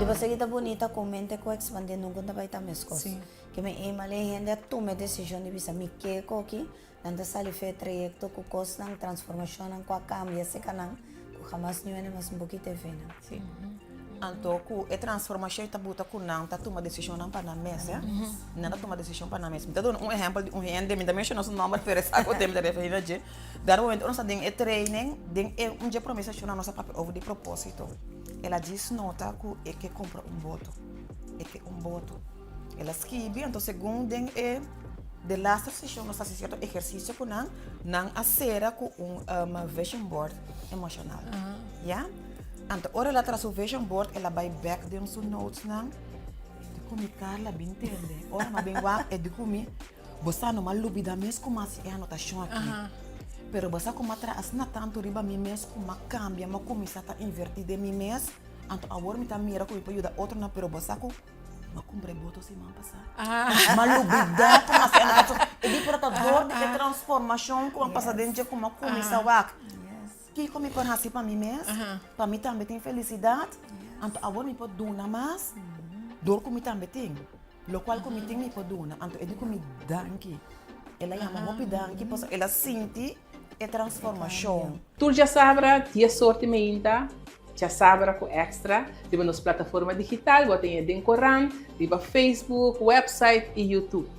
Di bo sa ki ta bunita ku mente ku expande nunka ta bai ta meskos. Ke men e male hende a tuma e desishon di bisa mi ke koki, nan ta sali fe e trayekto ku kosnan, transformashonnan ku a kambia seka nan ku hamas niun hende mas un pokito e fe nan. Sí. Anto ku e transformashon ta buta ku nan ta tuma desishonnan pa nan mes, eh. Nan ta tuma desishon pa nan mes. Mi ta duna un ehèmpel di un hende, mi ta menshoná su nòmber pero e sa ku mi ta referí na dje. Dado momento nos ta den e training, den e un dje promé seshonnan nos a papia over di propósito. El a djis nota ku e ke kumpra un boto. E ke un boto. El a skibi, anto segun den e de laster seshon nos a hasi sierto ehersisio ku nan, nan a sera ku un vision board emoshonal. Ya. Anto ora el a traha su vision board el a bai bek den su notesnan, e di ku mi, Carla bin tende, ora mi a bin wak e di ku mi, Bo sa no m'a lubida mes ku m'a hasi e anotashon aki. Pero bo sa ku m'a traha asina tantu riba mi mes ku m'a kambia, m'a kuminsá ta invertí den mi mes. Anto awor mi ta mira ku mi por yuda otronan, pero bo sa ku m'a kumpra e boto siman pasá. M'a lubidá ku m'a hasi e anotashon. E di por ta dor di e transformashon ku m'a pasa den dje ku m'a kuminsá wak. Kiko mi por hasi pa mi mes, pa mi tambe tin felisidat? Anto awor mi por duna mas dor ku mi tambe tin. Lokual ku mi tin mi por duna. Anto e di ku mi danki. El a yama hopi danki pasobra el a sinti e transformashon. Tur djasabra dies or di meinta, Djasabra ku Extra, riba nos plataforma digital, bo ta haña den korant, riba Facebook, website i YouTube.